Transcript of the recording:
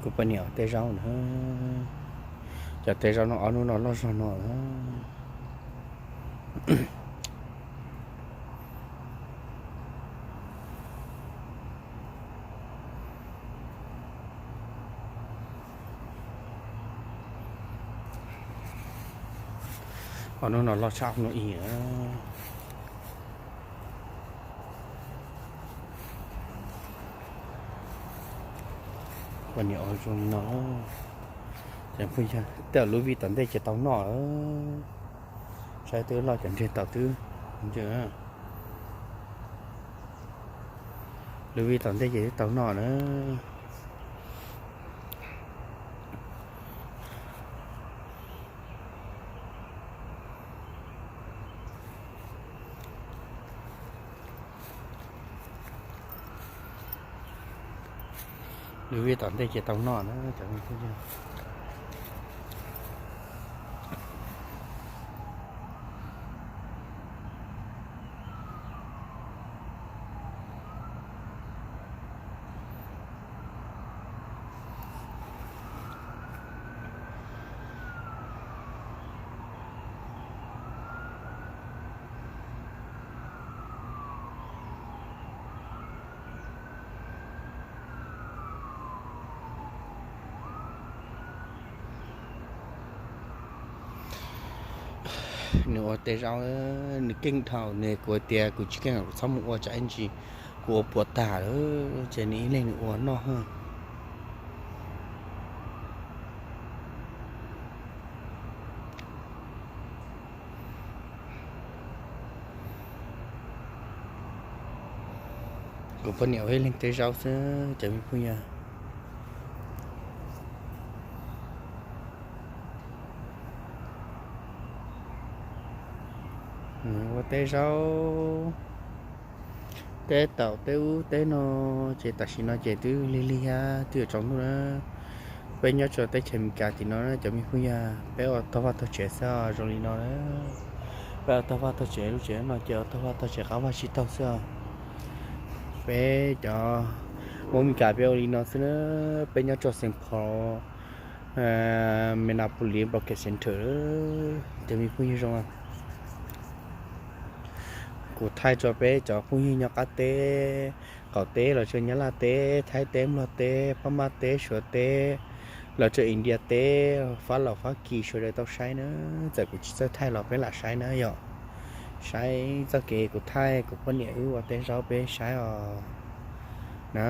Kuv poj niam ua teb zaub na. Cov teb zaub no ob hnub no loj zog no lawm. Ob hnub no loj tshaj hnub ib. Poj niam ua zoo li no. Tej zaum lub vij tom ntej ces tau noj. Saib twb loj cov ntseg tau twb. Lub vij tom ntej ces twb tau noj na. Lub vij tom ntej ces tau noj na cov me phooj ywg. Nws ua teb zaub, nws keej dhau, nws kuv tias kuv tsis keej los kuv txhob mus ua tsam ib ntsis kuv ua puas tag lawm ces nws ib leeg nws ua noj. Kuv poj niam ua ib leeg teb zaub xwb cov me phooj ywg. Ua teb zaub, teb taum teb ub teb no, ces tam sim no ces twb lig lig thiab twb yuav tsaus ntuj na. Peb nyob rau teb chaws Amelikas tim no na cov me phooj ywg, peb ua tog vaj tog tsev xwb zoo li no na. Peb ua tog vaj tog tsev, lub tsev no ces ua tog vaj tog tsev qab vaj tsib taug xwb. Peb cov Hmoob Amelikas peb ua li no xwb na. Peb nyob rau Saint Paul, Minneapolis Baptist Center, cov me phooj ywg zoo. Kuv thaij rau peb cov phooj ywg nyob qab teb, qaum teb los rau Nyab Laj teb, Thaib teb, Nplog teb, Phab Mab teb, Suav teb, los rau India teb, Fab Laus Fab Kis sawv daws tau saib na. Txawm kuv tsis txawj thaij los peb lam saib na yom. Saib txoj kev kuv thaij kuv poj niam wb ua teb zaub peb saib os na.